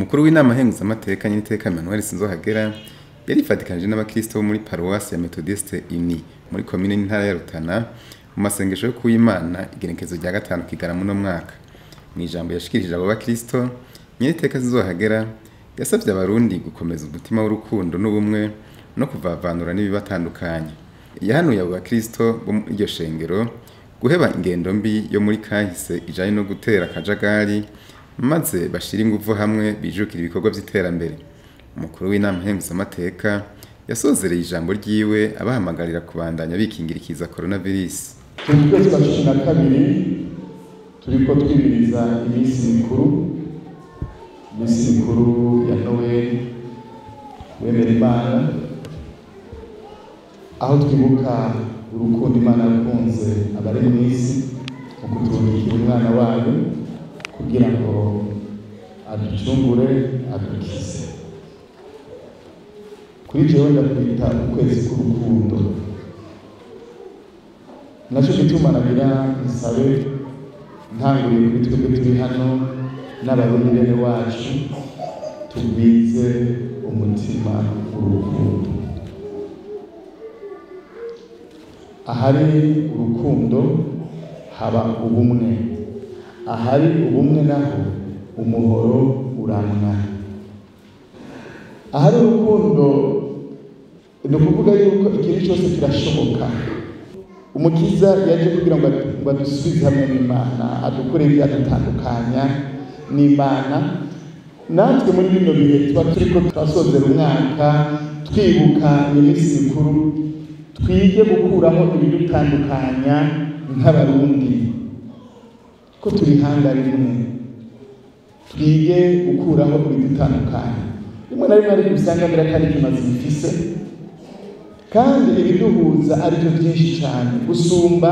Umukuru w'inama nkenguzamateka Nyeniteka Emmanuel Sinzohagera yarifatikanije n'abakristo bo muri paruwasi ya Methodiste Unie muri komine n'intara ya Rutana mu masengesho yo kuw'Imana igenekezo rya 5 Kigarama uno mwaka. Mu ijambo yashikirije abo bakristo, Nyeniteka Sinzohagera yasavye abarundi gukomeza umutima w'urukundo n'ubumwe no kuvavanura n'ibibatandukanye. Yahanuye abo bakristo bo muri iryo shengero guheba ingendo mbi yo muri kahise ijanye no gutera akajagari, maze bashira inguvu hamwe bijukira ibikorwa vy'iterambere. Umukuru w'inama nkenguzamateka yasozereye ijambo ryiwe abahamagarira kubandanya bikingira ikiza coronavirus. Turi mu kwezi kwa 12 turiko twimiriza iminsi mikuru, iminsi mikuru ya Noel, wemera Imana, aho twibuka urukundo Imana yakunze abari mw'isi mu kuturungikira umwana wayo kugira ngo aducungure, adukize. Kuri jewe ndakwita ukwezi k'urukundo, naco gituma nagira nsabe ntanguriye kuri twebwe turi hano n'abarundi bene wacu, tugwize umutima w'urukundo. Ahari urukundo haba ubumwe, ahari ubumwe naho umuhoro uramwa. Ahari urukundo ni ukuvuga yuko ikintu cyose kirashoboka. Umukiza yaje kugira ngo adusubize hamwe n'Imana, adukure ibyadutandukanya n'Imana. Natwe muri bino bihe tuba turiko turasozera umwaka twibuka iminsi mikuru, twige gukuraho ibidutandukanya nk'abarundi, ko turi ihanga rimwe. Twige gukuraho ibidutandukanya. Rimwe na rimwe ariko usanga mbere atari ikimazi bifise, kandi ibiduhuza ari byo byinshi cyane gusumba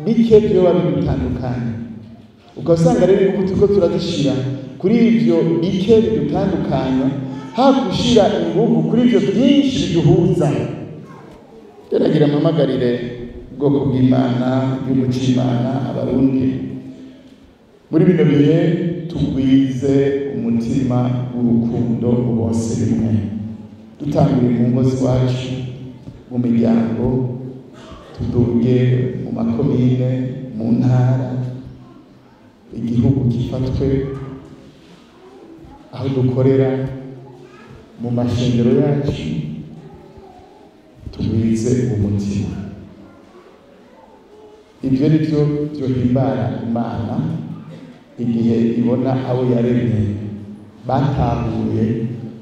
bike byoba bidutandukanya. Ugasanga rero ingufu turiko turazishira kuri ivyo bike bidutandukanya, ha gushira ingufu kuri ivyo byinshi biduhuza. Teragira mpamagarire ubwoko bw'Imana, igihugu c'Imana, abarundi muri bino bihe tugwize umutima w'urukundo bose rimwe, dutanguriye mu ngo z'iwacu, mu miryango, tuduge mu makomine, mu ntara, igihugu gifatwe, aho dukorera, mu mashengero yacu, tugwize umutima. Ivyo ni vyo vyohimbara Imana igihe ibona abo yaremye batahuye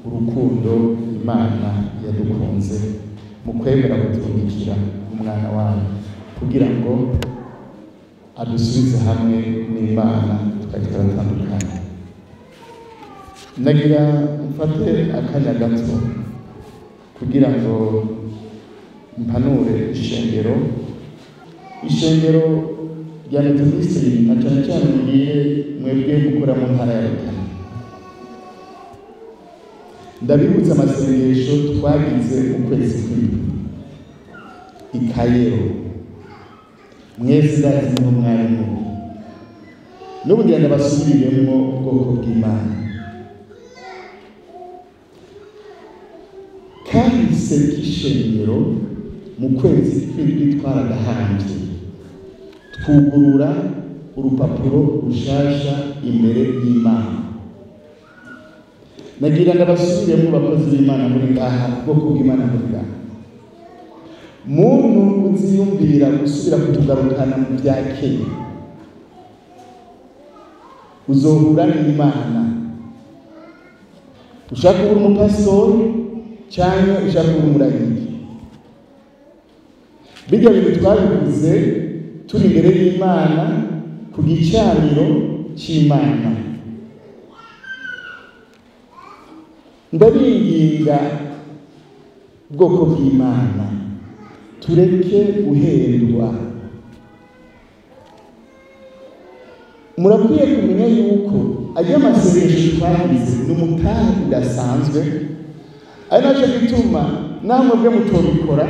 urukundo Imana yadukunze mu kwemera kuturungikira umwana wayo kugira ngo adusubize hamwe n'Imana twari twaratandukanye. Nagira mfate akanya gato kugira ngo mpanure ishengero, ishengero rya Methodiste na cyane cyane ngiye mwebwe mukora mu ntara ya Rutana. Ndabibutsa amasengesho twagize mu kwezi kw'indwi i Kayero, mwese ndazi niho mwari muri. N'ubu ngira ndabasubiriremwo ubwoko bw'Imana. Kahise k'ishengero mu kwezi kw'indwi twaragahamvye, twugurura urupapuro rushasha imbere y'Imana. Nagira ndabasubiremo bakozi b'Imana muri ngaha, ubwoko bw'Imana muri ngaha. Muntu uziyumvira gusubira kutugarukana mu bya kera, uzohura n'Imana. Ushaka kuba umupastori cyangwa ushaka kuba umurayiki, bijya bintu twabivuze turi imbere y'Imana ku gicaniro cy'Imana. Ndabinginga ubwoko bw'Imana, tureke guhendwa. Murakwiye kumenya yuko ayo masengesho twagize ni umutahe udasanzwe, ari nacyo gituma namwe bwe mutobikora,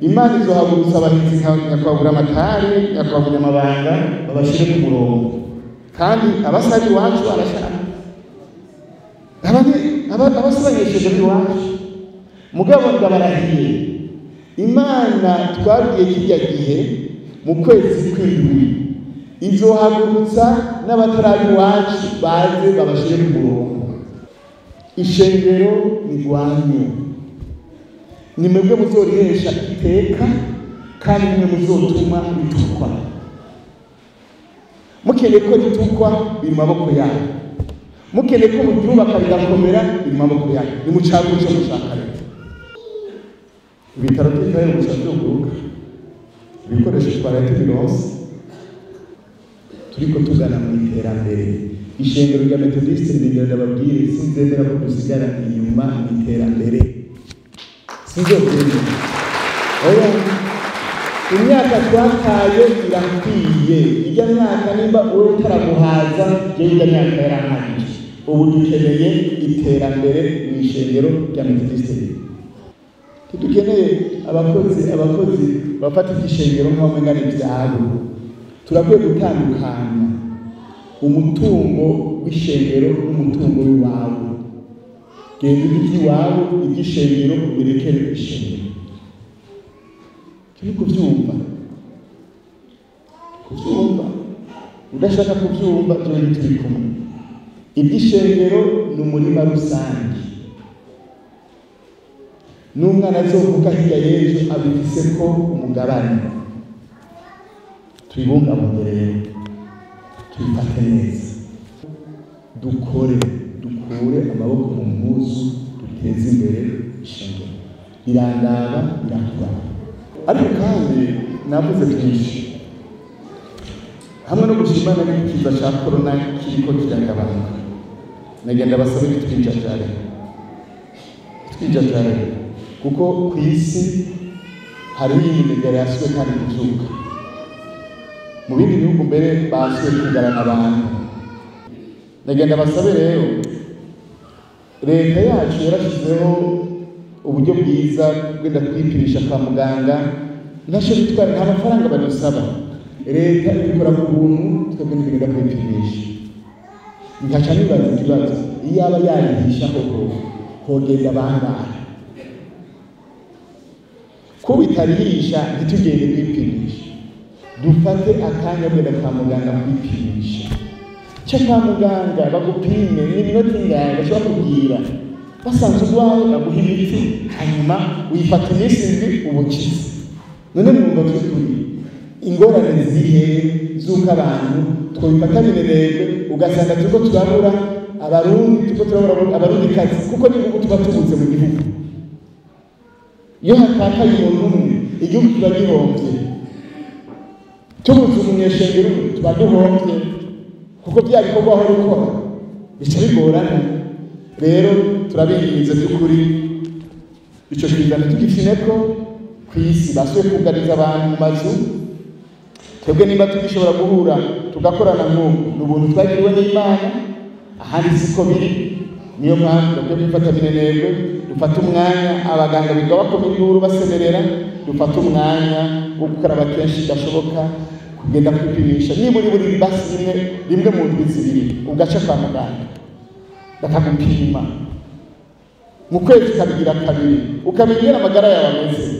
Imana izohagurutsa abahinzi nka Nyakubahwa Amatari, Nyakubahwa Munyamabanga, babashire ku murongo. Kandi abasari iwacu barashaka. Abasabanyesheje b'iwacu mugabo ndabarahiye, Imana twabwiye kirya gihe mu kwezi kw'indwi izohagurutsa n'abatarabi iwacu baze babashire ku murongo. Ishengero ni rwanyu, ni mwebwe muzorihesha iteka kandi nimwe muzotuma ritukwa. Mukeneye ko ritukwa biri mu maboko yanyu, mukeneye ko muryubaka rigakomera biri mu maboko yanyu. Nimucagure ico mushaka rero. Ibitaro by'Ikarere gusa byuguruka, ibikoresho twaraye tubironse, turiko tugana mu iterambere. Ishengero rya Methodiste rirengera, ndababwire, sinzemera ko dusigara inyuma mu iterambere, sinzobyemera. Oya, imyaka twataye irakwiye. Ijya myaka nimba wowe utaraguhaza, jewe ijya myaka yarampagije. Ubu dukeneye iterambere mu ishengero rya Methodiste. Tudukeneye abakozi bafata igishengero nk'aho umenga ni ivyabo. Turakwiye gutandukanya umutungo w'ishengero n'umutungo w'iwabo. Genda ujye iby'iwabo, iby'ishengero ubirekere ishengero. Turi kuvyumva, kuvyumva udashaka kuvyumva, jewe ntituri kumwe. Iby'ishengero ni umurima rusange, n'umwana azovuka hirya y'ejo abifise ko umugabane. Tubibungabunge rero, tubifate neza, dukore, dukure amaboko mu mpuzu, duteze imbere ishengero. Birandaba, birakuraba. Ariko kandi navuze byinshi hamwe no gushima Imana n'ikiza ca korona kiriko kiragabanuka. Nagenda basabe bitwijajare, bitwijajare, kuko ku isi hariho iyindi migara yasuwe kandi kuvyuka. Mu bindi bihugu mbere basuwe kugarana abantu. Nagenda basabe rero, leta yacu yarashizeho uburyo bwiza bwenda kwipimisha kwa muganga, ntacyo bitwara, nta mafaranga badusaba. Leta ibikora ku buntu, twebwe ntitugenda kwipimisha. Nkaca nibaza ikibazo, iyo aba yarihisha koko hogenda bangahe? Ko bitarihisha ntitugende kwipimisha. Dufate akanya kugenda kwa muganga kwipimisha. Ca kwa muganga bagupime n'iminota ingahe bashobora kubwira, basanze urwaye baguha imiti, hanyuma uyifata iminsi indwi ubukize. None mwumva twe turi ingorane zihe z'uko abantu twabifata binenegwe, ugasanga turiko turabura abarundi, turiko turabura abarundi kazi, kuko n'ibihugu tuba tubuze mu gihugu. Iyo hatakaye umuntu umwe, igihugu kiba gihomvye. Tubuze umunyeshengero umwe, tuba duhomvye, kuko bya bikorwa aho rukora bica bigorana. Rero turabinginze by'ukuri, ico kiza ntitugifineko ku isi. Basuye kugariza abantu mu mazu, twebwe nimba tugishobora guhura tugakorana nk'uku, ni ubuntu twagiriwe n'Imana, ahandi siko biri. Niyo mpamvu dukwiye kwifata minenegwe, dufate umwanya, abaganga biga bakoma induru basemerera, dufate umwanya wo gukaraba kenshi gashoboka, kugenda kwipimisha nibura buri basi rimwe mu ndwi zibiri, ugaca kwa muganga bakagupima, mu kwezi ukabigira kabiri, ukamenya ingene amagara yawe ameze.